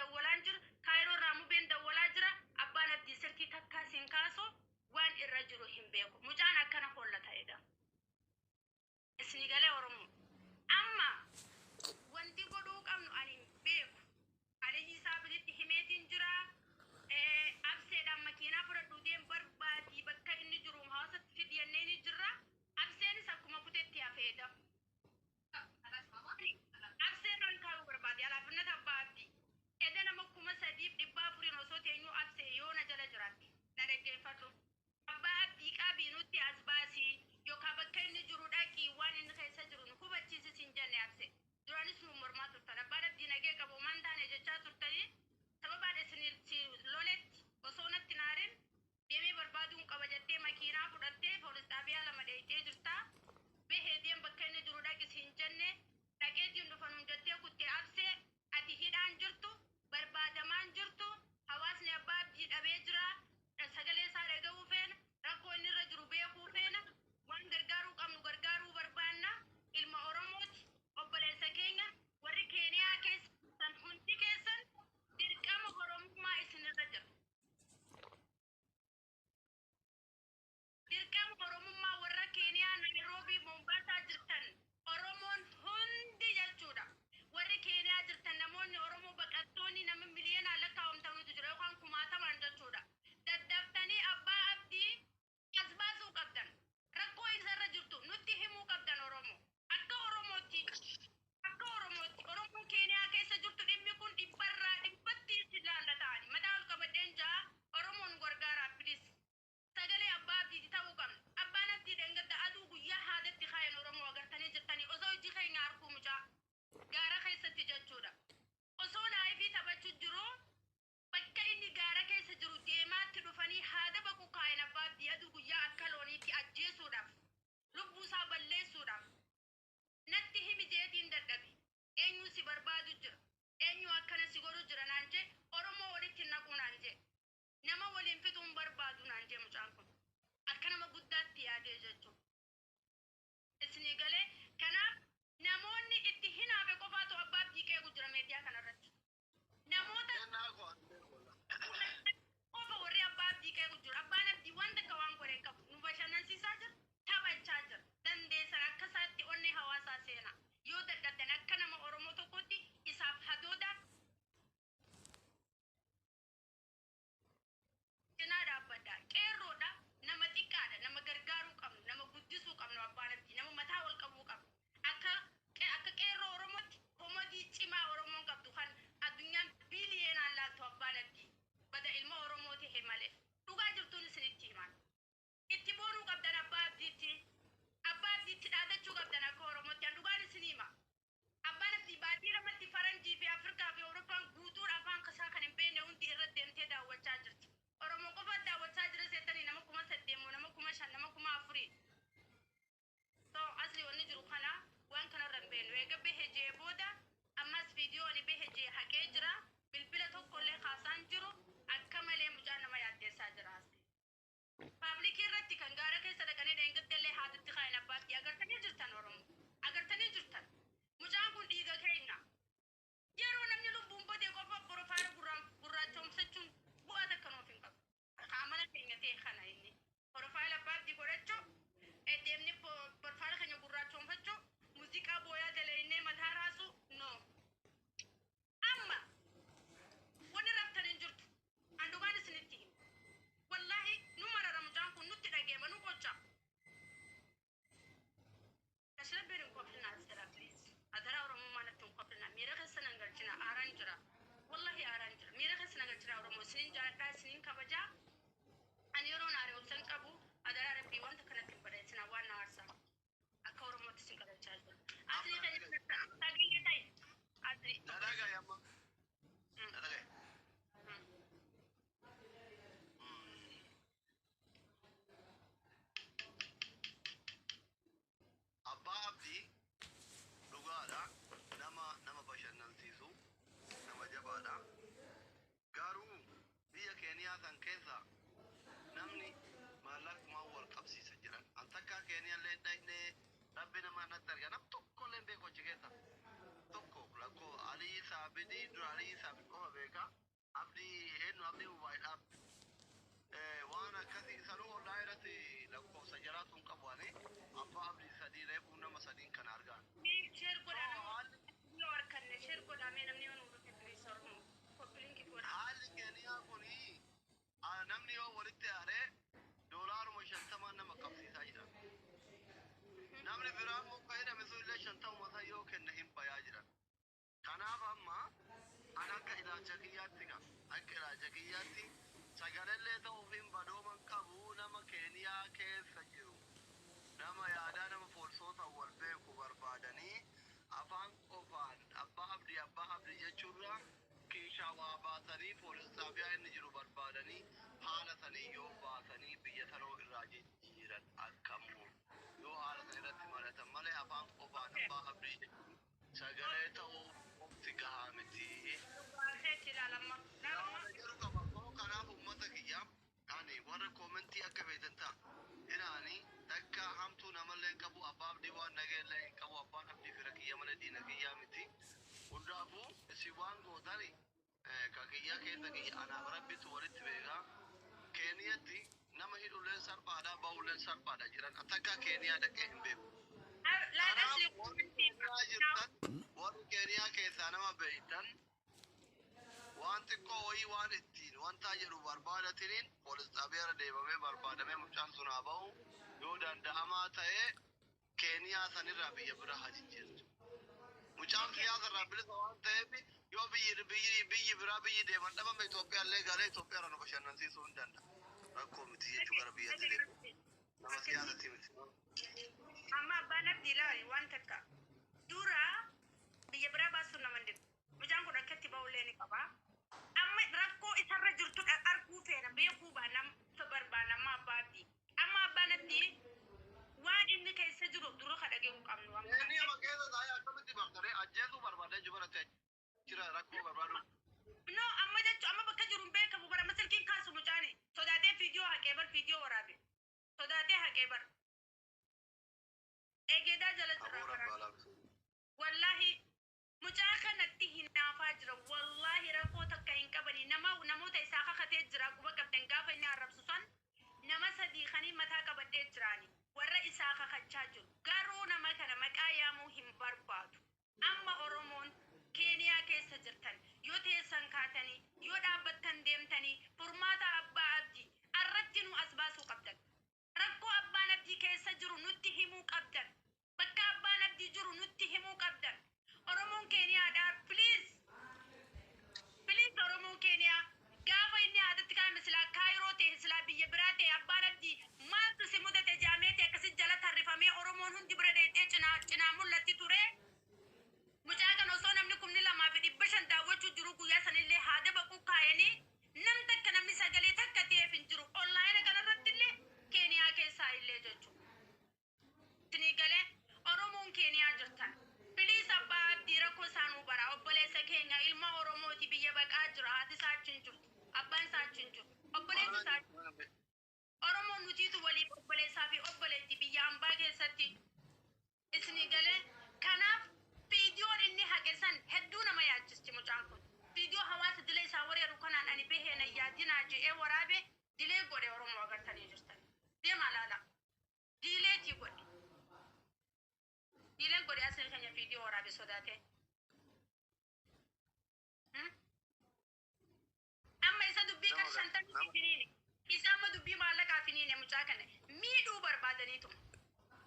dawwalaan jira. Kaayiroo irraa Mubeen dawwalaa jira. Abbaan Abdii silkii takkaa siin kaasu, waan irra jiru hin beeku. Mucaan akkana hollata eda. Isni galee, Oromoo? Amma wanti godhuu qabnu ani hin beeku. Aliyyi Saabiritti himeetiin jira. Abseedhaan makiinaa fudhadhu deem barbaadii bakka inni jiru hawaasatti fidi jennee ni jirra. Abseenis akkuma kutetti hafeedha. Abseerraan kaayuu barbaade alaafinnata abbaa abdii. Eda nama 3,400n osoo teenyuu, Absee yoona jala jiraatti. Na dhaggeeffadhu. Abbaa Abdii qabii nutti as baasii yookaan bakka inni jiru dhaqii waan inni keessa jiru nu hubachiisi siin jenne, Abse. Duraanis nuun mormaa turtan. Abbaan Abdii nagee qabu maan taane jechaa turtanii, sababaan isin si loletti osoo natti naarin deemee barbaaduun qaba jettee makiinaa fudhattee poolis xaabiyaa lama dheeyxee jirta. Bahee deem, bakka inni jiru dhaqi siin jenne, dhaqeetiin dhufa nuun jettee kutte. Absee, ati hidhaan jirtu, barbaadamaan jirtu, hawaasni abbaa Abdii dhabee jira. Sagalee isaa dhaga'uu feena, rakkoo inni irra jiru beekuu feena, waan gargaaruu qabnu gargaaruu barbaanna. Ilma Oromooti, obboleessa keenya. Warri Keeniyaa keessa jirtan hundi keessan dirqama Oromummaa isinirra jira. Dirqama Oromummaa, warra Keeniyaa, Naayiroobii, Moombaasaa jirtan, Oromoon hundi jechuudha. Warri Keeniyaa jirtan, namoonni Oromoo baqattoonni nama miliyoonaan lakkaa'amtanutu jira yookaan kumaatamaan jechuudha. Daddaftanii abbaa Abdii as baasuu qabdan. Rakkoo isarra jirtu nutti himuu qabdan, Oromoo. Akka Oromootti. Akka Oromootti. Oromoon Keeniyaa keessa jirtu dhimmi kun dhibbarraa dhibbatti isin laallataani. Mataa ol qabadheen ja'a, Oromoon gargaaraa, please. Sagalee abbaa Abdiiti ta'uu qabna. Abbaan Abdii dheengadda aduu guyyaa haadatti kaayan, Oromoo, agartanii jirtanii, osoo ijji keenya arguu mucaa gaara keessatti jechuudha. Osoo live taphachuu jiru bakka inni gaara keessa jiru deemaatti dhufanii haada baqu kaayan, abbaa Abdii aduu guyyaa akka looniitti ajjeesuudhaaf, lubbuu isaa balleessuudhaaf. Natti himi jeetiin dadhabe. Eenyu si barbaadu jira? Eenyu akkana si godhu jira naan jee, Oromoo walitti hin naquu naan jee. Nama waliin fixuu hin barbaadu naan jee mucaan kun. Akka nama guddaatti yaadee jechuudha. Isinii galee? Kanaaf namoonni itti hinaafe qofaatu abbaa Abdii qeequ jira meediyaa kanarratti. Namoota Kennaa koo ani beeku wallah. qofa warri abbaa Abdii qeequ jiru. Abbaan Abdii waan takka waan godhe hin qabu. Nu bashannansiisaa jira, taphachaa jira. Dandeessan akka isaatti onnee hawaasaa seenaa. Yoo dadhabdan akka nama Oromoo tokkotti isaaf hadooda cinaa dhaabbadha. Qeerroodha, nama xiqqaadha, nama gargaaruu qabnu, nama guddisuu qabnu abbaan Abdii, nama mataa ol qabuu qabnu. Akka qeerroo Oromootti comedy cimaa Oromoon qabdu kan addunyaan biiliyeenaan laaltu abbaan Abdii. Bada ilma Oromoo ta'e malee. Dhugaa jirtuun isinitti himaan. Itti boonuu qabdan abbaa Abdiitti. Abbaa Abdiitti dhaadachuu qabdan akka Oromootti. An dhugaan isinii hima. Abbaan Abdii baatii 2tti faranjii fi Afrikaa fi Awurooppaan guutuun afaan isaa kan hin beekne hundi irra deemtee daawwachaa jirti. Oromoo qofa daawwachaa jira seetanii, nama 8,000 moo nama 5,000, nama 4,000. So asli wanni jiru kana, waan kanarra hin beeknu. Eega bahe jee booda ammas viidiyoo ani bahe jee haqee jira. Bilbila tokkollee kaasaan jiru, akka malee mucaan nama yaaddeessaa jira asli. Public irratti kan gaara keessa dhaqanii dheengaddellee haadatti kaayan abbaatti agartanii jirtan, Oromoo. Agartanii jirtan. Mucaan kun dhiiga keenya. Yeroo namni lubbuun bade qofa profile gurraachomsachuun bu'aa takka nuuf hin qabu. Amala keenya ta'e kana inni. Profile abbaa Abdii godhachuu, deemnee profile keenya gurraachomfachuu, muuziqaa booyaa dalaynee mataa raasuu, no. Amma wanni raftan hin jirtu. An dhugaan isinitti hima. Wallaahi nu marara mucaan kun, nutti dhageema, nu qocha. Tashlabbeen hin koflinaa jira, please. Adaraa Oromummaa natti hin koflinaa. Miira keessa nan galchina, aaraan jira. Wallahi aaraan jira. Miira keessa nan galchina, Oromoo. Isiniin jaaladhaa, isiniin kabajaa. Ani yeroon aare obsan qabu, adaraa Rabbii wanta kanatti hin badheessinaa, waan na aarsaa. Akka Oromootti isin kadhachaa jira. Asli keenya sagalee ta'i. Asli. Na dhagaye amma. Na dhagaye. Abbaa Abdii dhugaadha. Nama nama bashannansiisu, nama jabaadha. Garuu biyya Keeniyaa san keessa namni maallaqumaan wal qabsiisa jedhan. An takkaa Keeniyaallee hin dhaqne, Rabbi nama natti arga. Nam tokkollee hin beeku achi keessa. Tokko lakkoo Alii Saabidii dura, Alii Saabid qofa beeka. jennu Abdii Mobile app. Waan akkasii sanuu online irratti lakkoofsa jaraatu hin qabu ani abbaa Abdii sadii reefuu nama sadiin kana argaan. Mee share godhaa So nama haalli yoo harkanne share godhaa mee namni yoo nu dhufe please Oromoo. Copy link godhaa. Haalli Keeniyaa kuni namni yoo walitti aaree $50n nama qabsiisaa jira. Namni biraa immoo ka hidhame sun illee 50ma san yoo kenne hin bayaa jiran. Kanaaf amma an akka ilaalcha kiyyaatti ka akka ilaalcha kiyyaatti sagalellee ta'uuf hin badooman qabu nama Keeniyaa keessa jiru nama yaadaa nama poolisootaan wal beeku barbaadanii afaan qofaan abbaa abdii abbaa abdii jechuurra kiishaa waa baasanii poolis xaabiyaa inni jiru barbaadanii haala sanii yoo baasanii biyya sanoo irraa jijjiiran akkamu yoo haala san irratti mari'atan malee afaan qofaan abbaa abdii jechuun sagalee ta'uu qofti gahaa miti. Baasee ilaalama. Laalama. Yaada jedhu qaba. Koo kanaaf uummata kiyya ani warra koomentii akka beektan ta'a. Ilaani takka hamtuu namallee hin qabu abbaa abdii waan nageellee hin qabu abbaan abdii fira kiyya malee diina kiyyaa miti. Hundaafuu isin waan gootani ka kiyya keessa kiyya anaaf rabbitu walitti beeka. Keeniyatti nama hidhulleen salphaadha bahulleen salphaadha jedhan takka Keeniyaa dhaqee hin beeku. Laal Kanaaf asli warri Keeniyaa jirtan warri Keeniyaa keessaa nama beektan waan xiqqoo wayii waan ittiin wantaa jedhu barbaadatiniin poolis xaabiyaarra deemamee barbaadamee mucaan sun haa bahu yoo danda'amaa ta'e Keeniyaa sanirraa biyya biraa haa jijjiirtu. Mucaan siyaasa irraa bilisa waan ta'eef yoo biyyi biyyi biyyi biraa biyyi deeman dhabame Itoophiyaa illee galee Itoophiyaa irraa nu bashannansiisuu hin danda'a. Rakkoo miti jechuu gara biyyatti deemu. Nama siyaasatti miti. Amma abbaan abdii laali waan takka. Dura biyya biraa baasuun nama hin dhibu. Mucaan kun akkatti ba'ullee ni qaba. Amma rakkoo isarra jirtu arguu feena beekuu baana barbaana amma abbaa abdii. Amma abbaan abdii waan inni keessa jiru dura ka dhaga'uu qabnu amma. Keeniyaa keessa taa'ee akkamitti bartaree ajjeesuu barbaadee jibarate jira rakkoo barbaadu. No, amma jechu amma bakka jiru hin beekamu bara amma silkiin kaasu mucaani. Sodaatee viidiyoo haqee bar viidiyoo waraabe. Sodaatee haqee bar. Egeedaa jala jira Aboo bara. rabbaa laabsuu. Wallahi mucaa kanatti hinaafaa jira. Wallahi rakkoo takka hin qabani. Nama namoota isaa kakatee jira quba qabdan gaafa inni arrabsu san nama sadii kanii mataa qabadhee jiraani. Warra isaa kakachaa jiru. Garuu nama kana maqaa yaamuu hin barbaadu. Amma Oromoon Keeniyaa keessa jirtan yoo teessan kaatanii yoo dhaabbattan deemtanii furmaata abbaa abdii arratti nu as baasuu qabdan. Rakkoo abbaan abdii keessa jiru nutti himuu qabdan. Bakka abbaan abdii jiru nutti himuu qabdan. Oromoon Keeniyaadhaa please please Oromoon Keeniyaa gaafa inni haadatti kaa'ame silaa Kaayiroo ta'e silaa biyya biraa ta'e abbaan abdii maaltu si mudate jaamee ta'e akkasi jala tarrifamee Oromoon hundi bira dheedhee cinaa cinaa mul'atti ture. Mucaa kana osoo namni 2,500 daawwachuu jiru guyyaa sanillee haada baquu kaayanii nam takka namni sagalee takka ta'eef hin jiru. Onlaayina kanarratti illee Keeniyaa keessaa illee jechuudha. Isinii galee Oromoon Keeniyaa jirtan. Please abbaa abdii rakkoo isaanuu bara obboleessa keenya ilma Oromooti biyya baqaa jira haati isaa achi hin jirtu abbaan isaa achi hin jiru obboleessi isaa Oromoon nutiitu waliif obboleessaa fi obboleetti biyya hambaa keessatti isinii galee kanaaf viidiyoon inni haqe san hedduu nama yaachisti mucaan kun viidiyoo hawaasa dilee isaa wareeru kanaan ani bahee na yaadinaa je'ee waraabe dilee godhe Oromoo agartanii jirtan deemaa laala diileetii godhe diileen godhe asii keenya viidiyoo waraabe sodaatee. Amma isa dubbii Nama qar shantamii nama finiine. Isa amma dubbii maallaqaa finiine mucaa kana miidhuu barbaadaniitu.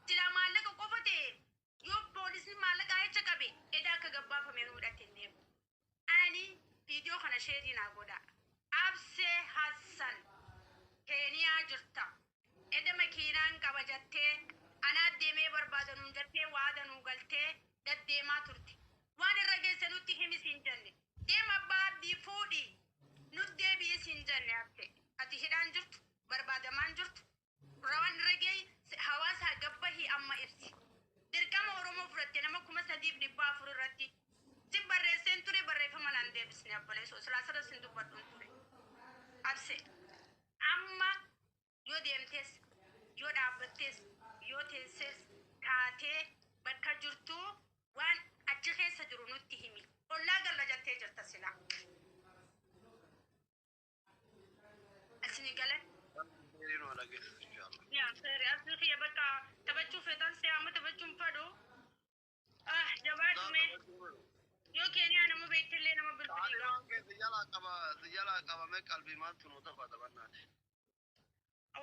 Silaa maallaqa qofa ta'e yoo poolisni maallaqa jecha qabe eda akka gabbaafame nu hidhatte hin deemu. Ani viidiyoo kana sheerii naa godha. Absee Hassan Keeniyaa jirta. Eda makiinaan qaba jettee anaa deemee barbaadanuun jettee waadanuu galtee deddeemaa turte. Waan irra geesse nutti himi siin jenne. Deema abbaa abdii fuudhi nut deebi'i siin jenne abte. Ati hidhaan jirtu barbaadamaan jirtu. Waan irra geesse hawaasaa gabbahii amma ibsi. Dirqama Oromoo fudhatte nama 3,400 irratti. Si barreesseen ture barreeffama naan deebisne obboleessoo silaa sirra sin dubbadhuun ture. Abse amma yoo deemtes yoo dhaabbattes yoo teesses kaatee bakka jirtu waan achi keessa jiru nutti himi. Ollaa galla jettee jirta silaa. Si galee. Khayriin waa dhageessisu inshallah. Yaa seeri asli kiyya bakka taphachuu feetan see amma taphachuun fedhu. Ah, jabaadhu mee. Yoo Keeniyaa nama beektillee nama bilbilii gaa. Qaalimaan kee si jalaa qaba si jalaa qabamee qalbii maaltu nu tapha taphannaa.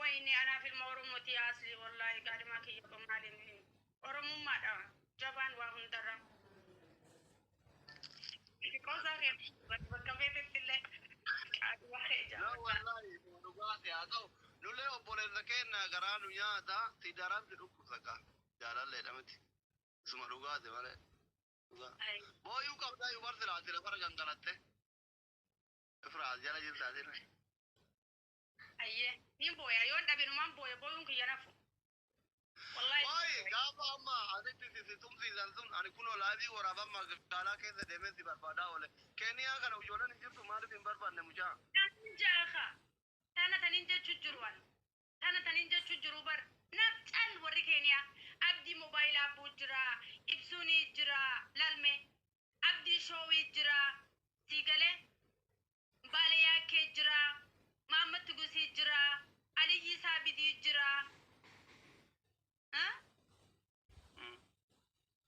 Wayne anaaf ilma Oromooti asli wallaahi gaarimaa kiyya maaliin Oromummaadha jabaan waa hundarra. Qoosaa kee bakka feetetti illee qaaduma kee No, jabaadha. wallahi dhugaati haa ta'u. Nullee obboleessa keenya garaa nu nyaata si daran si dhukkubsa kaa. Jaalalleedha miti. Isuma dhugaati malee. Dhugaa. Booyuu qabdaa yoo barsi laati lafarra gangalatte. Ifraas jala jirta asirra. Ayyee niin booya yoon dhabinumaan booya booyuun kiyya nafu. Wallahi. Waa'ee gaafa amma asitti si tumsiisan sun ani kunoo laayivii waraabaa magaalaa keessa deemee si barbaadaa oole. Keeniyaa kana ijoolleen hin jirtu maaliif hin barbaanne mucaa? Tanin jaaka. Tana tanin jechu jiru an. Tana tanin jechu jiru bar. Naf cal warri Keeniyaa. Abdii moobaayilaa abbuu jira. Ibsuunii jira. Lalme. Abdii shoowii jira. Siigalee. Baale yaakkee jira. Maamad Tugusii jira. Aliyyi Saabidii jira. Ha?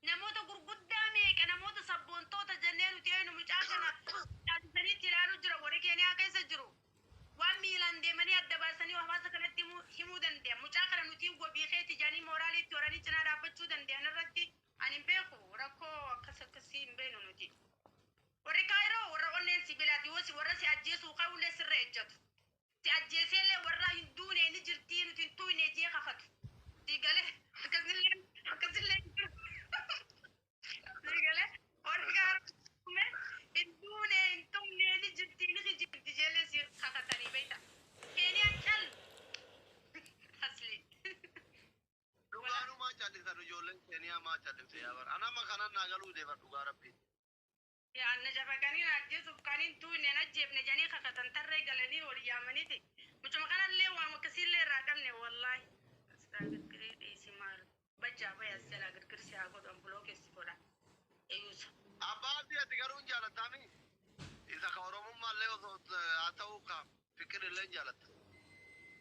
Namoota gurguddaa meeqa namoota sabboontoota jennee nuti eenyu mucaa kana taasisaniitti ilaaluu jira warri Keeniyaa keessa jiru. Waan miilaan deemanii adda baasanii hawaasa kanatti himuu danda'an. Mucaa kana nuti wabii keeti jedhanii mooraaliitti horanii cinaa dhaabbachuu danda'an irratti ani hin beeku rakkoo akkas akkasii hin beeknu nuti. Warri Kaayiroo warra onneen sibiilaati yoo si warra si ajjeesuu ka'ullee sirra ejjatu. Si ajjeeseellee warra hin duune ni jirtii nuti hin tuune jee kakatu. Siigalee akkasillee akkasillee hin jiru. Siigalee warri Kaayiroo hin duune hin tumne ni jirtii ni kijibdi jeellee si kakatanii beekta. Keeniyaan cal asli. Dhugaanumaa callisan ijoolleen Keeniyaa maa callifte yaa bara. Anama kanan naa galuu deefa dhugaa rabbii. Yaa na jabaqanii na ajjeesuuf kan hin duune na ajjeefne jedhanii kakatan tarree galanii ol yaamaniiti. Mucuma kanallee waan akkasiillee irraa qabne wallaahi. Asirraa girgirii dhiisi maal. Bajjaa bayi as jalaa girgirsi haa godhan buloo keessi godha. Eeyuusa. Abbaa abdii ati garuu hin jaalattaami? Isa ka Oromummaallee osoo haa ta'u ka fikir illee hin jaalatta.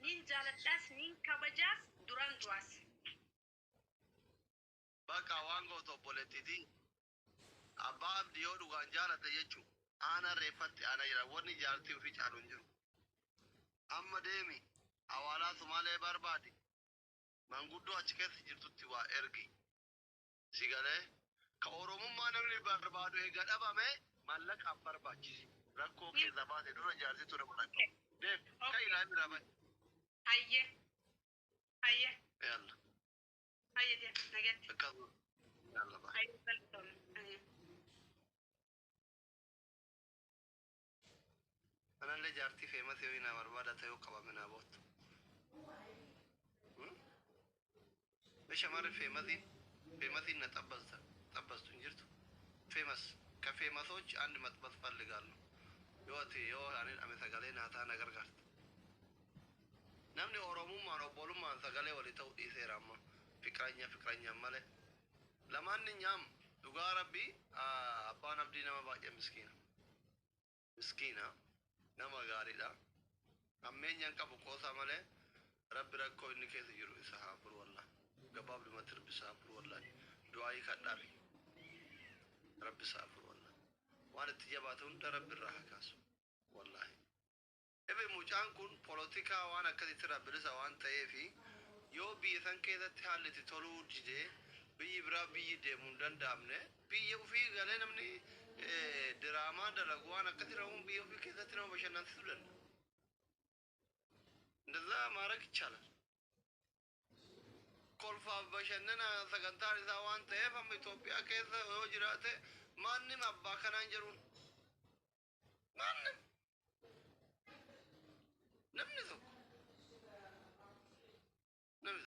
Nin jaaladhaas nin kabajaas duran du'aas. Bakka waan gootu obboleettiiti. Abbaa abdii yoo dhugaan jaalatte jechuun aana reeffatti aana jira. Wanni jaartii ofii caalu hin jiru. Amma deemi awaalaa Sumaalee barbaadi. Manguddoo achi keessa jirtutti waa ergi. Si galee ka Oromummaa namni barbaadu eega dhabame maallaqaan barbaachisi. Rakkoo keessa baate dura jaartii ture godhadhu. Deem ka ilaalii bira ba'i. Ayyee. Ayyee. Yalla. Ayyee deem nagatti. Akkasuma. Yalla ba'i. Ayyee galatoome. Ayyee. Kanallee jaartii feemasii yoo na barbaada ta'uu qabame naa boottu. Shamarri feemasiin feemasiin na xabbasta xabbastu hin jirtu. Feemas ከፌመሶች አንድ መጥበስ ፈልጋለሁ። Yoo ati yoo ani dhame sagalee naa ta'a na gargaarta. Namni Oromummaan obbolummaan sagalee walii ta'uu dhiiseera amma ፍቅረኛ ፍቅረኛ malee. ለማንኛውም dhugaa rabbii abbaan abdii nama baay'ee miskiina. Miskiina nama gaariidha. Ammeenyaan qabu qoosaa malee rabbi rakkoo inni keessa jiru isa haa furu wallahi. Gabaabdumatti rabbi isa haa furu wallahi. Du'aayii kadhaafi. Rabbi isa haa furu wallahi. Waan itti jabaate hunda rabbi irraa haa kaasu. Wallahi. Ebe mucaan kun polotikaa waan akkasitti irraa bilisa waan ta'eefi yoo biyya san keessatti haalli itti toluu didee biyyi biraa biyyi deemuu hin danda'amne biyya ofii galee namni diraamaa dalagu waan akkasii raawwuun biyya ofii keessatti nama bashannansiisuu danda'a. እንደዛ ማድረግ ይቻላል። Kolfaaf bashannana sagantaan isaa waan ta'eef amma Itoophiyaa keessa yoo jiraate ማንም abbaa kanaan jedhuun ማንም namni tokko namni